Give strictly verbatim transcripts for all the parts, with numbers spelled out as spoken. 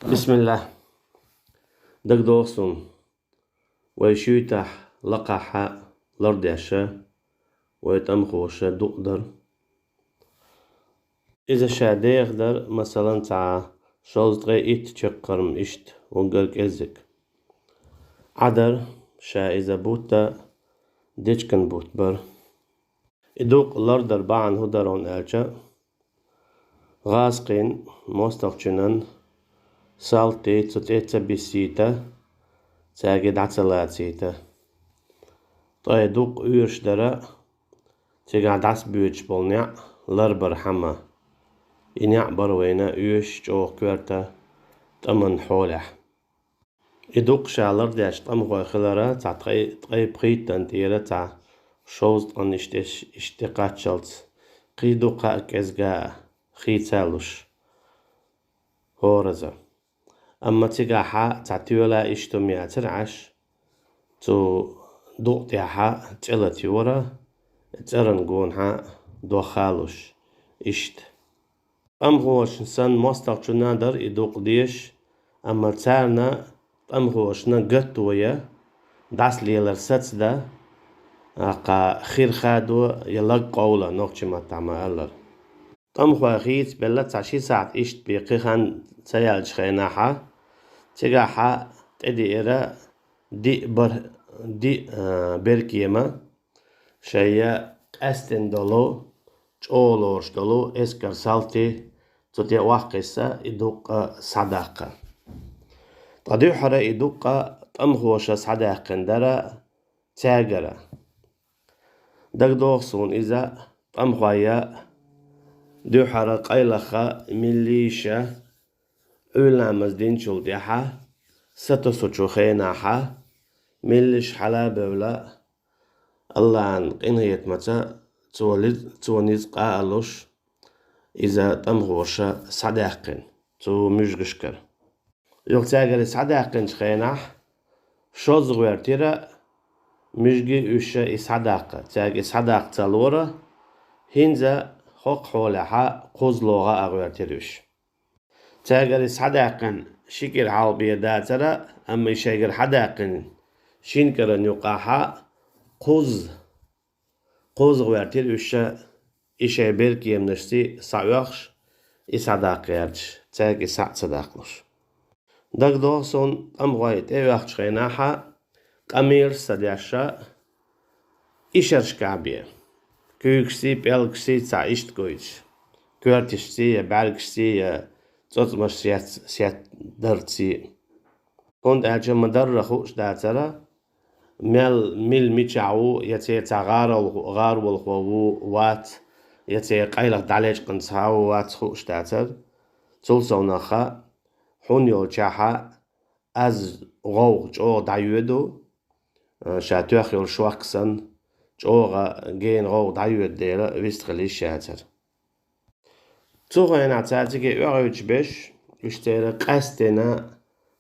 Бисмиллах. ДагадогӀу суна, вай шуьйтахь лакхахь лардеш вай тӀамхоша дукъ дара. Иза ша деха дара, масалан, цхьа шовзткъе итт чаккхарма иштта, уггар кӀеззиг. Ӏа дара, ша иза бутт а, дечкен бутт бара. И дукъ лардар бахьана хӀун дара хьуна аьлча, гӀазкхийн, мостагӀчунан салти цу тӀе ца биссийта, цаьрга дӀа ца лацийта. Ткъа и дукъ оьшуш дара, цигахь дӀасабоьдуш болу неӀ ларбархьама. И неӀ бара вайна оьшуш чӀогӀа коьрта тӀаман хьолехь. И дукъ ша лардеш тӀамхой хилара цхьа ткъе, ткъе пхийттан тӀера цхьа шовзткъанна иштта, иштта кхаччалц, кхин дукха а кӀезга а хийца луш, хӀораза. Амма цигахьа цхьа тоьла иштта хӀума яцара Ӏаш, цу дукъ тӀехьа цӀе латайора, цӀеран гонахьа дохалуш, иштта. ТӀамхошна санна мостагӀчунна дара и дукъ деш, амма царна тӀамхошна гатто я, дӀасалелар сацадан, аккха хир хадо я лаг къовла, нохчийн маттахь ма-аллара. ТӀамхой хийцабелла цхьа ши сахьт иштта бен кхин хан ца яьлчу хенахьа, цигахьа тӀедиира диъ бар-, диъ, а, беркема, шайя къаьстина долу, чӀогӀа лоруш долу эскар салти цу тӀе охкхисса и дукъ а схьадаккха. Ткъа дуьххьара и дукъ а тӀамхоша схьадаьккхина дара цаьргара. ДагадогӀу суна иза, тӀамхойя дуьххьара къайлаха миллиша Ӏуьйра ламаз динчул тӀаьхьа, сатосучу хенахьа, миллиш хьала а бевлла, Аллахьан къинхетамаца цо лиз-, цо низ къа а луш, иза тӀамхоша схьадаьккхина цу муьжгашкара. Юха цаьргара схьадаьккхинчу хенахь, шозза гӀоьртира муьжги уьш и схьадаккха. Цаьрга и схьадаккха ца лора, хӀинца хӀокху хьолехьа кхузлогӀа а гӀоьртира уьш. Цаьргара схьадаьккхина ши кӀира хьалха бен дацара, амма и шайгара схьадаьккхина шина кӀиран юкъахьа кхузза, кхузза гӀоьртира уьш, и шайн беркеманашций схьаоьхуш, и схьадаккха гӀерташ, цаьрга и схьа а ца даккхалуш. ДагадогӀу суна, тӀамхой тӀеоьхучу хенахьа, къамелаш ца деш, ишаршкахь бен, куьйгашций, пӀелгашций цхьа иштта гойтуш, коьрташций я бӀаьргашций я цӀоцкъамаш сет-, сетдарций. ХӀунда аьлча ма-дарра хууш дацара, мел, мила мичахь ву, я церан цхьа гӀарол-, гӀаролхо ву, вац, я церан къайлаха дӀалечкъина цхьа а ву, вац хууш дацара. Цул совнаха, хьун йолчахьа, аз гӀовгӀа чӀогӀа дӀайоьду, ша тоьхна йолу шок санна, чӀогӀа гена гӀовгӀа дӀайоьду дела, вистхила йиш яцара. Цу хенахь цара цига оьгӀуьйтуш берш, уьш церан къаьсттина,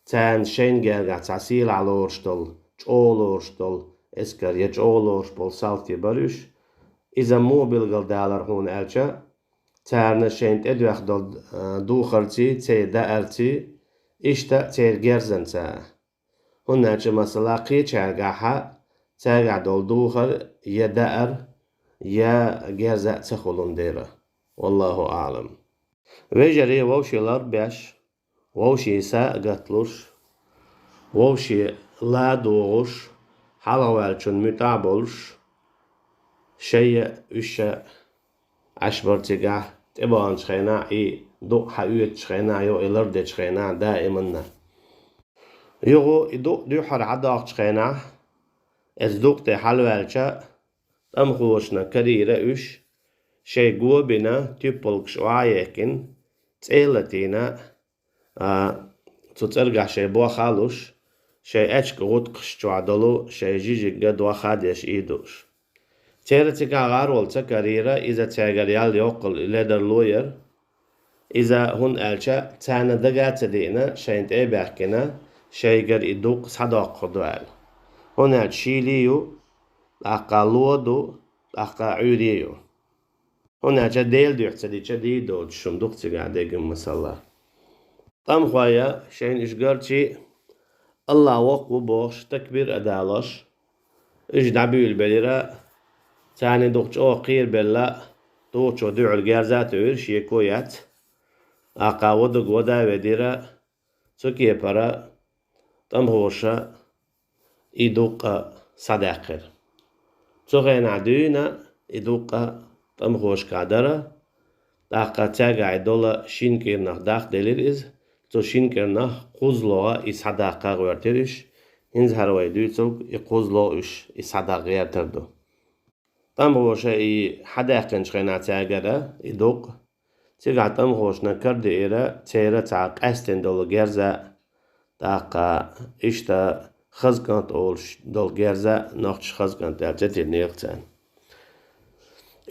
царна шайна гергахь цхьа сийлахь лоруш долу, чӀогӀа лоруш долу эскар я чӀогӀа лоруш болу салти бара уьш. Иза муха билгалдалар хьуна аьлча, царна шайна тӀедоьхна долу, а, духарций, церан даарций, иштта церан герзанца. ХӀунда аьлча, масала, кхечаьргахьа цаьргахь долу духар я даар, я герза а ца хуьлун дера. Валлаху аӀлам. Вежарий, вовший лар беш, вовшийн са а гатлуш, вовшийн ла а догӀуш, хьалхаваьллачун муьтӀахь а болуш, шайя уьш а Ӏаш бара цигахь, тӀебаханчу хенахь и дукъ хьаоьцучу хенахь, юха и лардечу хенахь даиманна. Юха и дукъ дуьххьара хьадоккхучу хенахь, эцу дукъ тӀе хьалаваьлча, тӀамхошна карийра уьш, шайн го бина, туьппалгаш охьа а ехкина, цӀе а латийна, а, цу цӀергахь шайн бохха а луш, шайн аьчка гӀутакхаш чохь долу шайн жижигга дохха а деш ийдуш. Церан цигахь гӀарол ца карийра, иза цаьргара ял йоккхула ледарло яра. Иза, хӀунда аьлча, царна дага а ца деана, шайна тӀе а баьхкина, шайгара и дукъ схьадоккхур ду аьлла. ХӀунда аьлча шийли ю, тӀаккха ло ду, тӀаккха Ӏуьйре ю. ХӀунда аьлча Делан дуьхьа ца дича дийр доцуш хӀума ду-кх цигахь деган масала. ТӀамхой шайна уьш гарчий, Аллахь воккха ву бохуш, такбир а далош, уьш дӀабуьйлабелира, царна дукха чӀогӀа кхерабелла, тухучо дуьхьал герз а тоьйра, шеко яц. ТӀаккха вадуг вада а ведира, цу кепара тӀамхоша и дукъ а схьадаьккхира. Цу хенахь дуьйна и дукъ а тӀамхошкахь дара, тӀаккха цаьргахь и долу шина кӀирнах дахделира иза, цу шина кӀирнах кхозлагӀа и схьадаккха гӀоьртира уьш, хӀинца хӀара вай дуьйцург и кхозлагӀа уьш и схьадаккха гӀертар ду. ТӀамхоша и схьадаьккхинчу хенахь цаьргара и дукъ, цигахь тӀамхошна карадеира церан цхьа къаьстина долу герз а, тӀаккха иштта хаза кӀант олуш долу герз а, нохчаша хаза кӀант аьлла цӀе тиллина царна.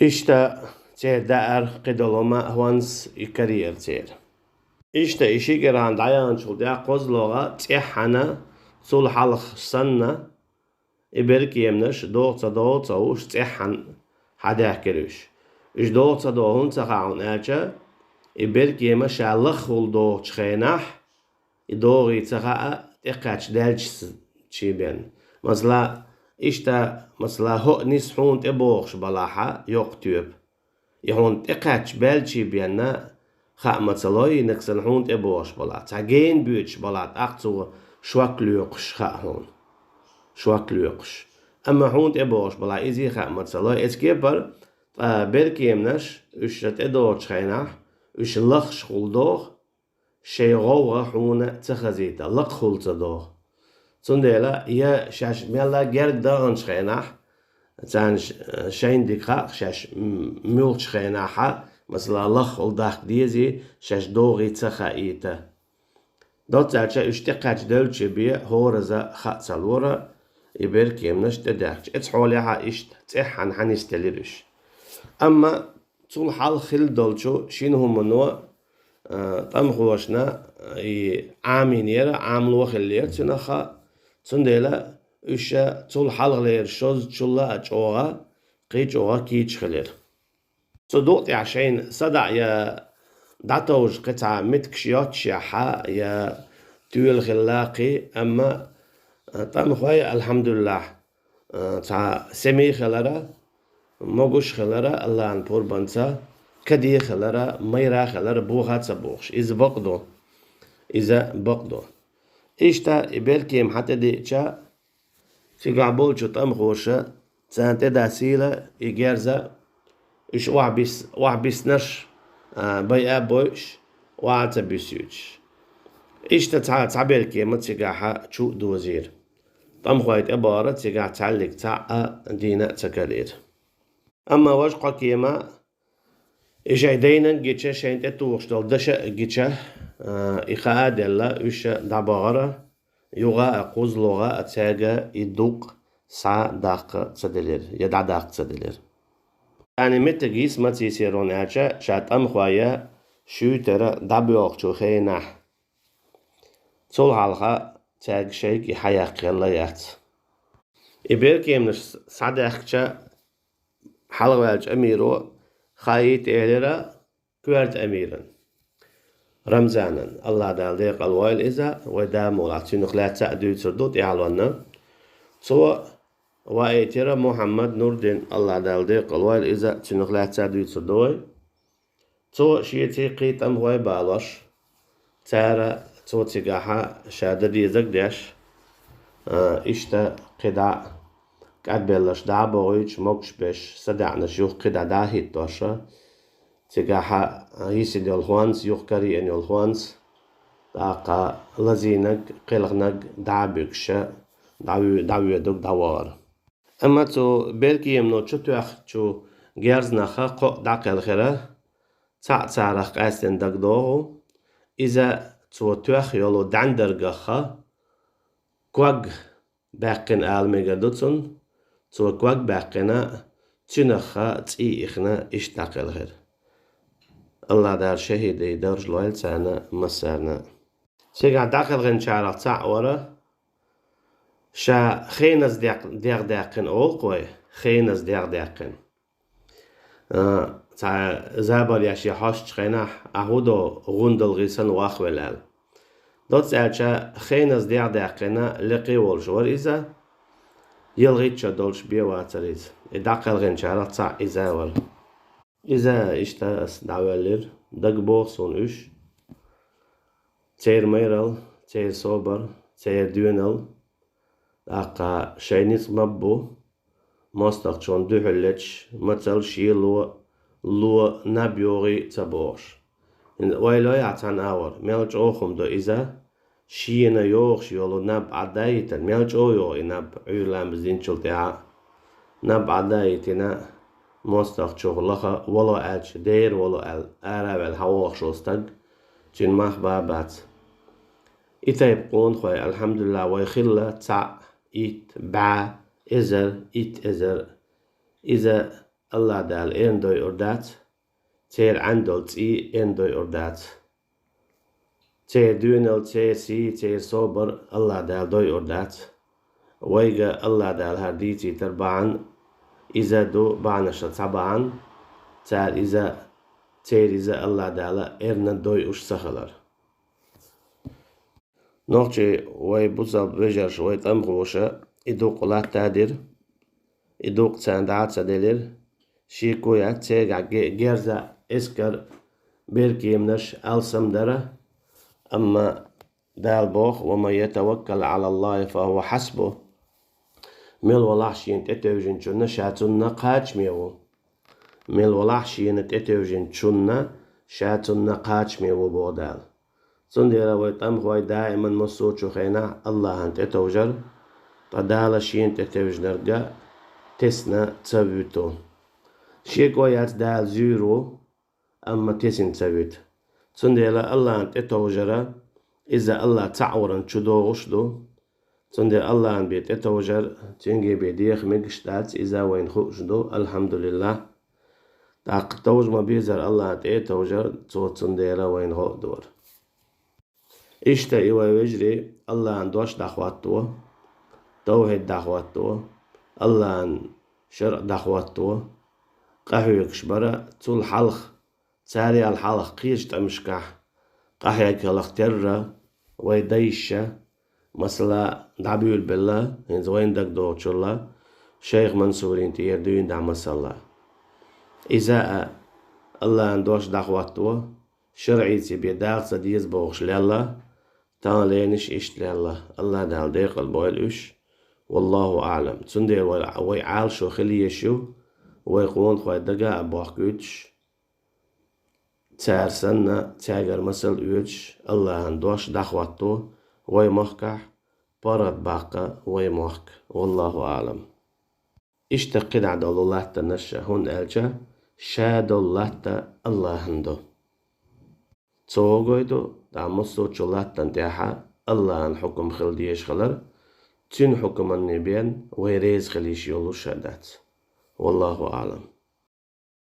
Иштта церан даар, кхидолу хӀума а, хӀонс и караеара церан. Иштта и ши кӀирхьана дӀаяханчул тӀаьхьа кхозлагӀа цӀеххьана, цул хьалха санна, и беркеманаш догӀа ца догӀу ца хууш цӀеххьана схьадаьккхира уьш. Уьш догӀа ца догӀу хӀунда ца хаьа хьуна аьлча, и беркема ша лаххахула догӀучу хенахь, и догӀий ца хаьа тӀекхаьчна даьллачий бен. Масала, иштта, масала, хӀоъ ниса хьуна тӀебогӀуш балахьа йоккха тоьпа. И хьуна тӀекхаьчна баьллачий бен хаа ма ца ло, и нагахь санна хьуна тӀебогӀуш балахь, цхьа гена боьдуш балахь, тӀаккха цо шок лоькхуш хаьа хьуна. Шок лоькхуш. Амма хьуна тӀебогӀуш балахь, иза хаа ма ца ло. Эцу кепара, ткъа беркеманаш, уьш ша тӀедогӀучу хенахь, уьш лаххахула догӀу, шайн гӀовгӀа хьуна ца хазийта, лакхахула ца догӀу. Цундела я шаьш мелла герга даханчу хенахь, царна ш-, шайна дика хаьа, шаьш м-, муьлххачу хенахьа, масала, лаххахула дахка дезий, шаьш догӀий ца хаийта. Доцца аьлча, уьш тӀекхаьчна девллачий бен хӀораза хаа ца лора, и беркеманаш тӀедаьхкича. Эцу хьолехьа иштта цӀеххьана схьанисделира уьш. Амма цул хьалха хилла долчу шина хӀумано, а, тӀамхошна, а, и Ӏамийнера, Ӏамало хиллера цуьнах а, цундела уьш цул хьалхалера шоззачул а чӀогӀа, кхин чӀогӀа кийча хилира. Цу дукъ тӀехь шайна садаӀа я дӀатовжа кхин цхьа меттигаш йоццушехьа, я тоьла хилла кхин, амма, а, тӀамхой, алхьамдулиллахь, а, цхьа семья хилара, могуш хилара, Аллахьан пурбанца, каде хилара, майра хилара, боха а ца бохуш. Иза бакъ ду. Иза бакъ ду. Иштта и беркема схьа тӀедеъча, цигахь болчу тӀамхоша царна тӀедасийла и герз а, уьш охьабис-, охьабиснарш, а, байа а бойуш, охьа а ца буьсуьйтуш. Иштта цхьа, цхьа беркема цигахьа чу а дозийра. ТӀамхой тӀебахара, цигахь цхьаьллиг цхьаъ а дийна а ца карийра. Амма важа кхо кема, и шайн дайнанг гича, шайна тӀетухуш долу даша а гича, а, и хаа а делла, уьш а дӀабахара, юха а, кхозлагӀа а цаьрга и дукъ схьа даккха ца делира, я дӀадаккха ца делира. Царна меттиг йиса ма ца йисера хьуна аьлча, ша тӀамхой шуьйтара дӀабоьлхучу хенахь. Цул хьалха цаьрга шайга и схьаяккха хилла яц. И беркеманаш схьадаьхкича, хьалхаваьллачу амиро хаийта элира коьрта амиран, Рамзанан, Аллахь Дала декъал войла иза, вай да мукъалахь цуьнах лаьцна а дуьйцур ду тӀаьхьалонна. Цо ваийтира Мухьаммад Нурдин, Аллахь Дала декъал войла иза, цуьнах лаьцна а дуьйцур ду вай. Цо шеца кхин тӀамхой балош, цара цо цигахьа ша дан дезаг деш, а, иштта кхидӀа кӀадбелларш дӀа а бохуьйтуш, могуш беш, садаӀанаш юха кхидӀа дӀа а хӀиттоша, цигахьа йисина йолу хӀонс, юха караеана йолу хӀонс, тӀаккха лазийнарг, кхелхинарг дӀа а буьгуша, дӀавоь-, дӀавоьдург дӀавахара. Амма цу беркемано чу тоьхначу герзанаха кхоъ дӀакхелхира, цхьаъ царах къаьстина дагадогӀу, иза цо тоьхна йолу даьндаргахха ког баьккхина ала мегар ду цунна, цо ког баьккхина, цуьнахха цӀий ихна иштта дӀакхелхира. Аллахь Дала шахӀидийн дарж лойла царна массарна. Цигахь дӀакхелхинчарах цхьаъ вара, ша хеназа дегӀ-, дегӀ даьккхина олу-кх вай, хеназа дегӀ даьккхина. А, цхьа забар еш я хьостучу хенахь, ахь хӀун до, гӀундалгӀий санна вахвелла аьлла. Доцца аьлча, хеназа дегӀ даьккхина лекхе волуш вара иза, ялхитта шо долуш бен вацара иза. И дӀакхелхинчарах цхьаъ иза вара. Иза иштта ас дӀавоьллира, дагабоху суна уьш. Церан майралла, церан собар, церан доьналла, тӀаккха шайн ницкъ ма бу, мостагӀчунна дуьхьал леташ, мацалла шело, ло, наб йогӀий ца бохуш. ХӀинца ойла йо ахь цхьана агӀор, мел чӀогӀа хӀума ду иза, шена йогӀуш йолу наб Ӏадда а йитина, мел чӀогӀа йогӀу и наб, Ӏуьйра ламаз динчул тӀаьхьа наб Ӏадда а йитина, мостагӀчух лаха вало аьлча, дера вало аьлла, ара а ваьлла хьавогӀуш волу стаг, цуьнан мах бан а бац. И тайпа къонахой, алхьамдулиллахӀ, вай хилла цхьаъ, итт, бӀе, эзар, итт эзар. Иза АллахӀ Дала эрна дойур дац, церан Ӏаьнна долу цӀий эрна дойур дац. Церан доьналла, церан сий, церан собар АллахӀ Дала дойур дац. Вайга АллахӀ Дала хӀара дийцийтар бахьана, иза ду бахьанашца цхьа бахьана, цара иза, церан иза АллахӀ Дала эрна дойуш ца хилар. Нохчий, вай бусалба вежарша, вай тӀамхоша, и дукъ латта а дира, и дукъ царна дӀа а ца делира. Шеко яц, цигахь ге-, герз а, эскар, беркеманаш, алсам дара, амма Дала боху: «Ва ман ятаваккал Ӏала АллахӀи фа хӀува хьасбух». Мел валахь шена тӀетевжинчунна ша цунна кхачаме ву. Мел валахь шена тӀетевжинчунна ша цунна кхачаме ву, боху Дала. Цундела вай тӀамхой даиман массо а чу хенахь АллахӀан тӀетовжар, ткъа Дала шена тӀетевжинарг а тесна ца вуьту. Шеко яц, Дала зуьйр ву, амма тесна ца вуьту. Цундела АллахӀан тӀетовжара, иза АллахӀ цхьаъ варан чу догӀуш ду. Цундела АллахӀан бен тӀетовжар, цуьнга бен деха мегаш дац, иза вайна хууш ду, алхьамдулиллахӀ. ТӀаккха товжа ма безара АллахӀан тӀе а товжар, цо цундела вайна гӀо а дора. Иштта и вай вежарий АллахӀан дош дӀахӀотто, тавхьид дӀахӀотто, АллахӀан шарӀ дӀахӀотто, къахьоьгуш бара, цул хьалха, царал хьалха кхечу тӀамашкахь къахьегна хиларх терра, вай дайша, масала, дӀабуьйлабелла, хӀинца вайна дагадогӀучул, шайх Мансуран тӀера дуьйна дӀа масала. Иза а АллахӀан дош дӀахӀотто, шарӀица бен даха ца деза бохуш лелла, таханлернаш иштта лелла. АллахӀ Дала декъал бойла уьш. ВаллахӀу аӀлам. Цундела вай, вай Ӏалашо хила езаш ю, вай къонахой дага а бохкуьйтуш, цара санна, цаьргара масал оьцуш, АллахӀан дош дӀахӀотто вай махкахь, паргӀат баккха вай мохк. ВаллахӀу аӀлам. Иштта кхидӀа долу латтанаш, хӀунда аьлча ша долу латта АллахӀан ду. Цо гой ду, тӀаккха массо а чу латтана тӀехь АллахӀан хьукам хила дезаш хилар, цуьнан хьукаманна бен вай реза хила йиш йолуш а дац. ВаллахӀу аӀлам.